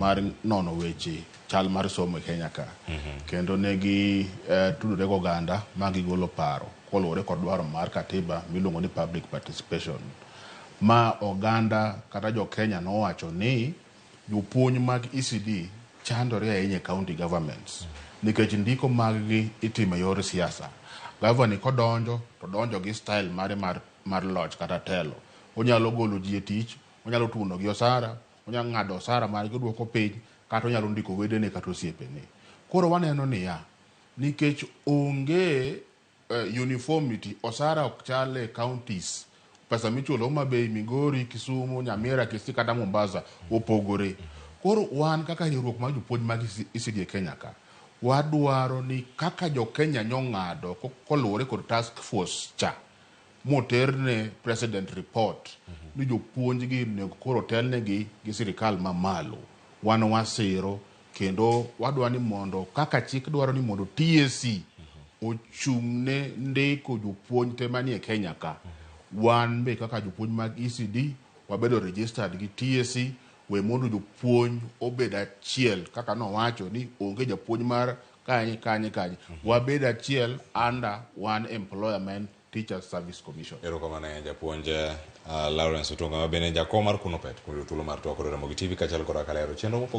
Mar nono weche chal mar somo e Kenya ka. Kendo ne gi tudore gi oganda ma gigolo paro koluwore kod dwaro mar katiba miluongo ni public participation. Ma oganda kata jo Kenya nowacho ni jopuonj mag ECD chandore ahinya e county governments nikech ndiko mag gi itimo e yor siasa. Gavana kodonjo to donjo gi style mare mar loch kata telo. Onyalo golo ji e tich, onyalo tuono gi osara, onyalo ng'ado osara margi oduoko piny kata onyalo ndiko wedene kata osiepene. Koro waneno niya, nikech onge uniformity, osara ok chal e counties. Pesa michulo Homa Bay, Migori, Kisumu, Nyamira, Kisii kata Mombasa opogore. Koro wan kaka riwruok mar jopuonj mag ECD e Kenya ka, wadwaro ni kaka jo Kenya nyong'ado koluwore kod task force cha, moterne president report ni jopuonj gi onego koro telnegi gi sirikal mamalo. Wan wasiro kendo wadwa ni mondo kaka chik dwaro ni mondo TSC ochung'ne ndiko jopuonj te manie Kenya ka. Wan be kaka jopuonj mag ECD wabedo registered gi TSC we mondo jopuonj obed achiel kaka nowacho ni onge japuonj mar kanye kanye kanye. Wabed achiel under one employment Teachers Service Commission. Erokamano ahinya japuonj Lawrence Otunga ma bende jakom mar Kunopet kuom yudo thuolo mar twak kod Ramogi TV kaachiel koda kalero chenro mopogore.